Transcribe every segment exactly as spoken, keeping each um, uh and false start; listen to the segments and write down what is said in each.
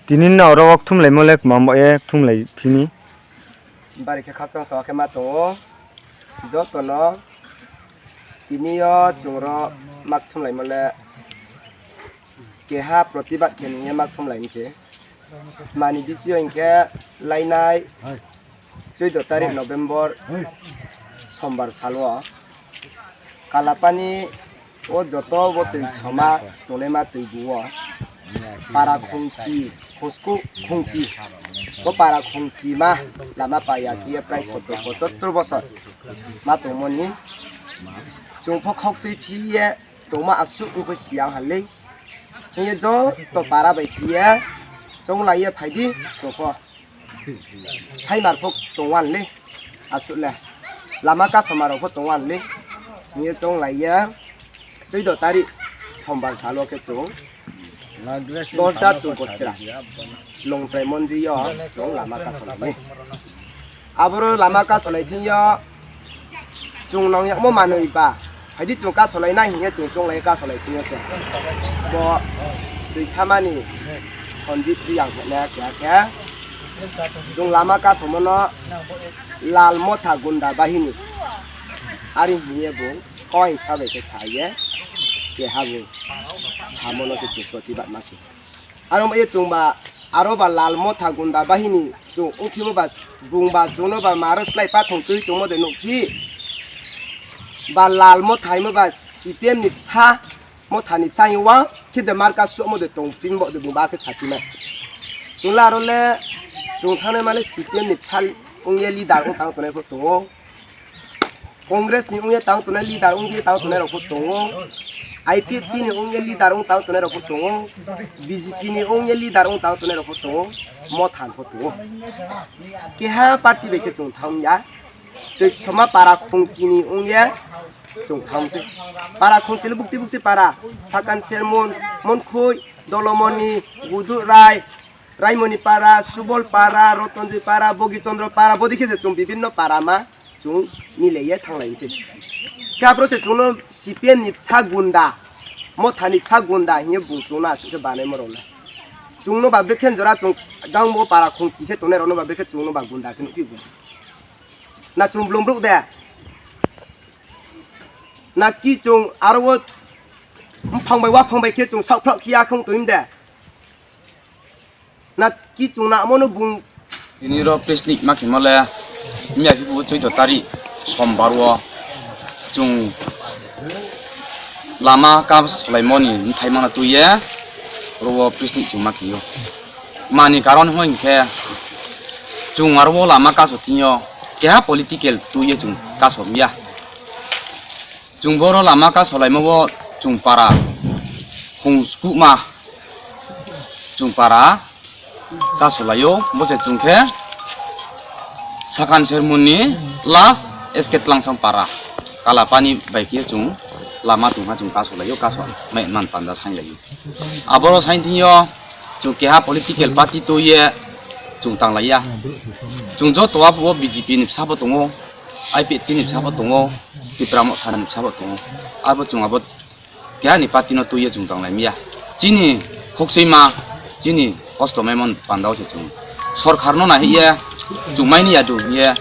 Tini no oro wak thumlaimo le kwmambo e thumlai phini. Bari khe khakchang sawa khe ma tongo. Jotono tini o chwngro mak thumlaimo le keha protibad khe nungya mak thumlaini se. Mani bisio hinkhe lainai chwddo tarik November sombar salo Kalapani o joto bo twi soma tongnaima twi buo para khungchi khusku khungchi o para khungchi ma lama paya khe prai sotto pochattor bosor ma tongmoni chwng pho khok swi phiye tongma aswk wngkhe siyang halei hiye joto para bai khiye chonglaiye phaidi chwng pho. Saimar phok tongwan le aswk le lama kasomar rok pho tongwan le hiye chonglaiya chwddo tarik sombar salo khe chwng dosta tu gochra Longtrai mondri yo chwng lama kasolai aboro lama kasolai thing yo. Chwng nang yakmo manwi ba, phaidi chwng kasolai nai hinkhe chwng chonglai kasolai thwngya se. Bo twi samani Sanjit Riyang hwnwi keha khe chwng lama kasomono Lal Motha Gunda Bahini ari hiye bo koi sabai khe saye keha bo samono se chwng soti ba ma se. Aro ma ye chwng ba, aro ba Lal Motha Gunda Bahini chwng wngphimo ba, bung ba chwngno ba maro slai pathong twi tongmo de nukphi. Ba Lal Motha himo ba C P M ni bsa, Motha ni bsa hino wa, khe de marka sumo de tong pin bo de bung ba khe satima. Chwng la aro le, chwng thane male C P M ni bsa wngye leader wng tang tongnai pho tongo. Congress ni wngya tang tongnai leader wngya tang tongnai rok pho tongo, I P F T ni wngya leader wng tang tongnai rok pho tongo, B J P ni wngya leader wng tang tongnai rok pho tongo, Motha pho tongo. Keha party bai khe chwng thang ya, tei soma para khungchi ni wngya chwng thang se. Para khungchi le bukti bukti para, Sakan Sermon, Monkhoi, Dolomoni, Gudu Rai, Raimoni para, Subol para, Rotonjoi para, Bogi Chandra para, bodi khe se chwng bibinno para ma. Chwng milaiye thanglainse. Khe aphuru se chwngno C P M ni bsa gunda, Motha ni bsa gunda hiye bung chwngno aswk khe banaimo rwla. Chwngno ba bwkhe jora chwng jang bo para khungchi khe tongnai rokno ba bwkhe chwngno ba gunda khe nukphi bo. Na chwng blong bruk de. Na ki chwng aro o bwphang bai waphang bai khe chwng saophla khiya khong toim de. Na ki chwng na amo no bung. Tini ro press meet ma khimo le, miya khe bo chwddo tarik sombar o chwng lama kam solaimoni bwthai mana twi ye, ro o press meet chwng ma khio. Mani karon hwn khe chwng aro o lama kaso thwngyo, keha political twi ye chwng kaso ya. Chwng boro lama kasolaima o chwng para khung sukuma chwng para kasolaio, bo se chwng khe Sakan Sermonni last S K Tlangsang para Kalapani bai khe chwng lama tongha chwng kasolaio, kaso mai man panda sainlaio. Aboro sainthwngyo chwng keha political party twiye chwng tanglaiya. Chwng joto abo B J P ni bwsabo tongo, I P F T ni bwsabo tongo, Tipra Motha ni bwsabo tongo. Abo chwng abo keha ni party no twiye chwng tanglaimaya. Chini khokchwima, chini kosto maimon pandao se chwng sorkar no naiya, chwng maini yadu ye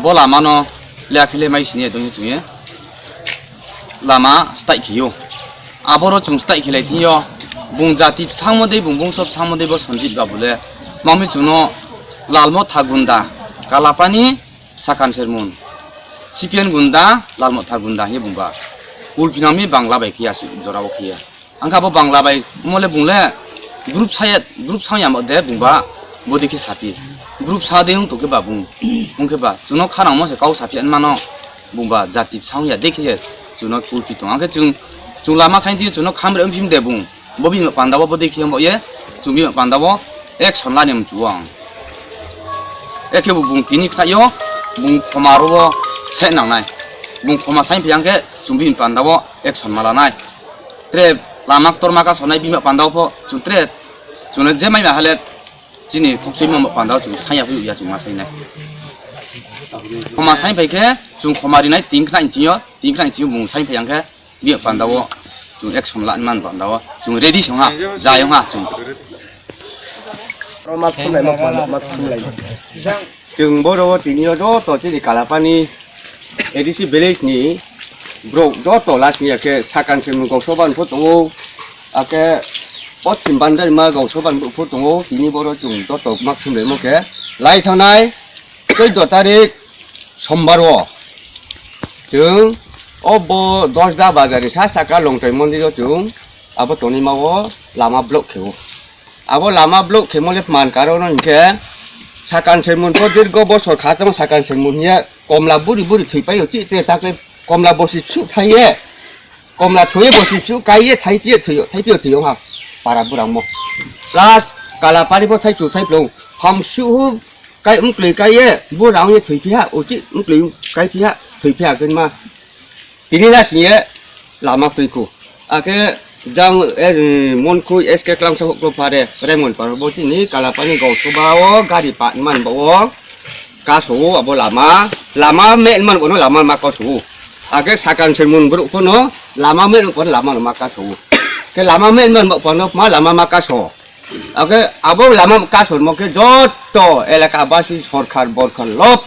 bo lama no lekha le mai sini yadu chwng ye lama style khiyo. Aboro chwng style khilai thwngyo, bung jati bwsangmo de, bung bungso bwsangmo de bo Sanjit Babu le. Mami chwngno Lal Motha gunda, Kalapani Sakan Sermon, C P M gunda, Lal Motha gunda hiye bungba. Kulphinami Bangla bai khiya su jora o khiya. Angkha bo Bangla bai mole bungle group saya, group sangya mo de bungba bodi khe sapi. Group sa de ung to khe ba bung. Ung khe ba chwngno khanang mo se kau sapi an mano. Bungba jati bwsang ya dekhe ye chwngno kulpi tong. Angkhe chwng, chwng lama sainti chwngno khamre wngphim de bung. Bo bini panda bo, bo dekhe bo ye chwng bini panda bo action lani mchu ang. Ekhe bo bung tini khnai yo, bung khoma ro bo se nangnai. Bung khoma sain phiyang khe chwng bini panda bo action ma lanai. Tre lama ktorma ka sonai bini panda bo chwng tre chwngno je mai ma hale. Chini khokchwima mo panda o chwng saya phiyok ya chwng ma sainai. Khoma sai phai khe chwng khoma rinai tin khna inching yo, tin khna inching yo bung sai phai yang khe bini panda o chwng action la man panda o chwng ready song ha, jai ha chwng. Mak thumlai, mak thumlai, mak thumlai. Chwng boro tini o joto chini Kalapani A D C village ni borok joto lasing ya khe Sakan Sengmon Gausoban pho tongo, akhe Poschim Bandarima Gausoban pho tongo, tini boro chwng joto mak thumlaimo khe lai thanai. Chwddo tarik Sombar o chwng o bo Dosda bazar ni sa saka Longtoi mondir o chwng abo tonima o lama block khe o. Abo lama block khe mole man karon hinkhe Sakan Sengmon pho dirgo bosor kha tamo Sakan Sengmon hiya komla buri buri thwi pai o chi te ta khe komla bosi su thai ye. Komla thwi bo si su kai ye thai phi thwi thai phi thwi ha para burang mo. Plus Kalapani bo thai chu thai plong ham su hu kai um klei kai ye burang ye thwi phi ha uchi um klei kai phi ha thwi phi ha gen ma. Tini na sing ye lama twi ku. Ake jang eh, mon ku S K Klangsa hok lo pare Raymond paro bo tini Kalapani gau soba o gari pa man bo o. Kaso o abo lama, lama me man kono lama ma kaso o. Age Sakan Sengmon borok kono lama me kono lama ma kaso o. Ke lama me man kono ma lama ma kaso. Age abo lama kaso mo ke joto elaka basi sorkar borkar lop.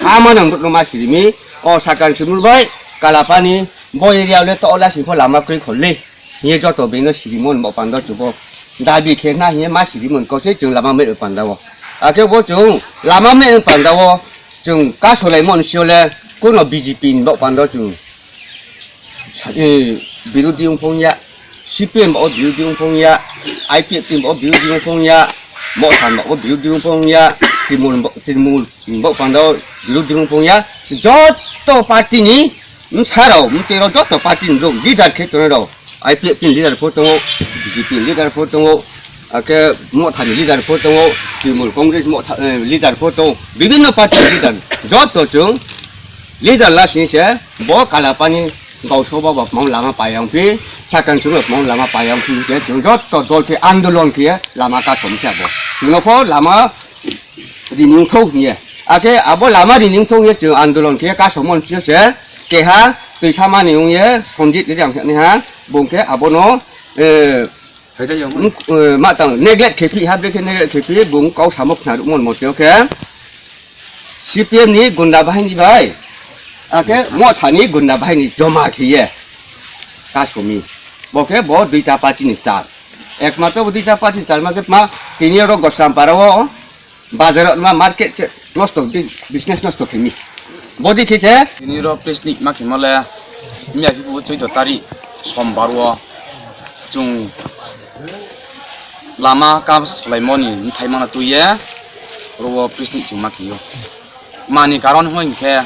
Ama nang borok no ma sirimi o Sakan Sengmon bai Kalapani bo area le to ola sing pho lama kri kholle. Hiye joto bengno sirimon bo pando chubo. Dabi khe na hiye ma sirimon ko se chwng lama me panda o. Ake bo chwng lama me panda o chwng kasolai mon siole kuno B J P ni bo pando chwng. Eh, birodhi wngphong ya. C P M bo birodhi wngphong ya. I P F T bo birodhi wngphong ya. Motha bo birodhi wngphong ya. Trimul bo, Trimul bo panda o birodhi wngphong ya. Joto party ni Bwsarok, bwtwi rok joto party ni rok leader khe tongnai rok, I P F T ni leader pho tongo, B J P ni leader pho tongo, akhe Motha ni leader pho tongo, Trinamool Congress Motha, eh, leader pho tongo, bibhinno party ni leader joto chwng leader lasing se bo Kalapani gausoba ba tmang lama payang phi, Sakan Sengmon tmang lama payang phi se chwng joto dol khe andolon khe lama kasom se abo. Chwngno pho lama rini wngthok hiye. Akhe abo lama rini wngthok hiye chwng andolon khe kasomon chiyo se keha twi samani wngye Sanjit Reang ni ha bung khe abono, eh, Phaidai yong. Wng-, eh, ma tang neglect khe phi ha bre khe neglect khe phi bung kau samok khna rwmon moteo khe C P M ni gunda bahini bai akhe Motha ni gunda bahini joma khiye kasomi. Bo khe bo duita party ni chal. Ekmatro bo duita party ni chal ma khe ma tini oro Gosrampara o Bazar o ma market se nosto bi-, business nosto khemi. Bodi khe se. Tini ro press meet ma khemo le miya khe bo chuddo tari sombar o chwng lama kam solaimoni bthai mana twi ye ro press meet chwng ma khio. Mani karon hwn khe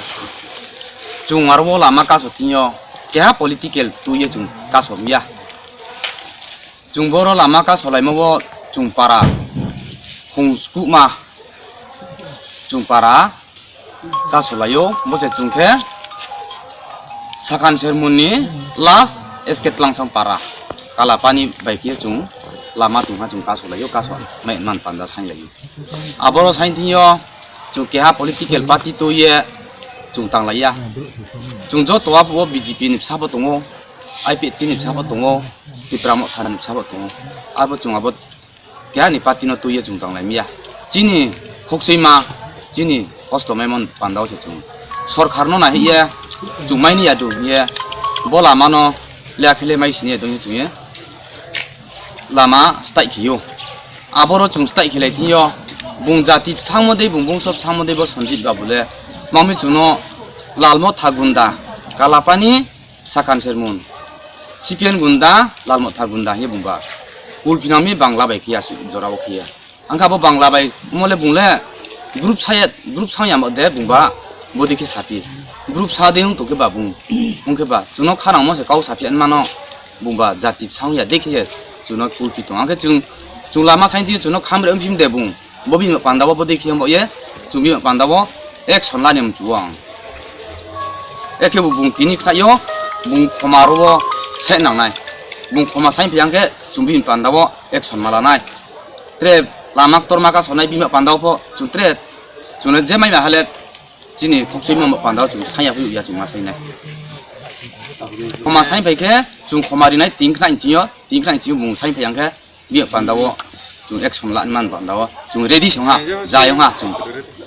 chwng aro o lama kaso thing yo keha political twi ye chwng kaso mya. Chwng boro lama kasolaima o chwng para khung sukuma chwng para kasolaio, bo se chwng khe Sakan Sengmon ni last S K Tlangsang para Kalapani bai khe chwng lama tongha chwng kasolaio, kaso mai man panda sainglai. Aboro sainthio chwng keha political party twi ye chwng tanglaiya. Chwng joto abo B J P ni bwsabo tongo, I P F T ni bwsabo tongo, Tipra Motha ni bwsabo tongo. Abo chwng abo keha ni party no twi ye chwng tanglai maya. Chini khokchwima, chini kosto maimon panda o se chwng sorkar no nahih ye chwng maini ya do ye bo lama no le akhile mai sini ya do chwng ye lama style khiyo. Aboro chwng style khilai thingyo. Bung jati bwsangmo dei, bung bungso bwsangmo dei bo Sanjit Babu le. Mami chwngno Lalmotha gunda, Kalapani Sakan Sengmon, C P M gunda, Lalmotha gunda hiye bungba. Kulphinami Bangla bai khiya su jora o khiya. Angkha bo Bangla bai mole bungle group saya, group saya de bungba bodi khe sapi. Group sa de ung to khe ba bung. Ung khe ba chwngno khanangmo se kau sapi ani mano bungba jati bwsang ya de khe chwngno kulphi tong. Angkhe chwng, chwng lama sainti chwngno khamre wngphim de bung. Bo bini panda o bo de khe bo ye chwng bini panda o action lani mchu ang. Ekhe bo bung tini khnai yo bung khoma ro o se nangnai. Bung khoma sain phiyang khe chwng bini panda o action ma lanai. Tre lama ktorma kasonai bima panda o pho chwng tre chwngno je mai ma hale chini khokchwima panda o chwng sanya phuru ya chwng ma sainai. Khoma sain phai khe chwng khoma rinai tin khna inching yo, tin khna inching yo bung sain phai yang khe bima panda o Chung action la man banda o. Chung ready song ha. Jai ha chung.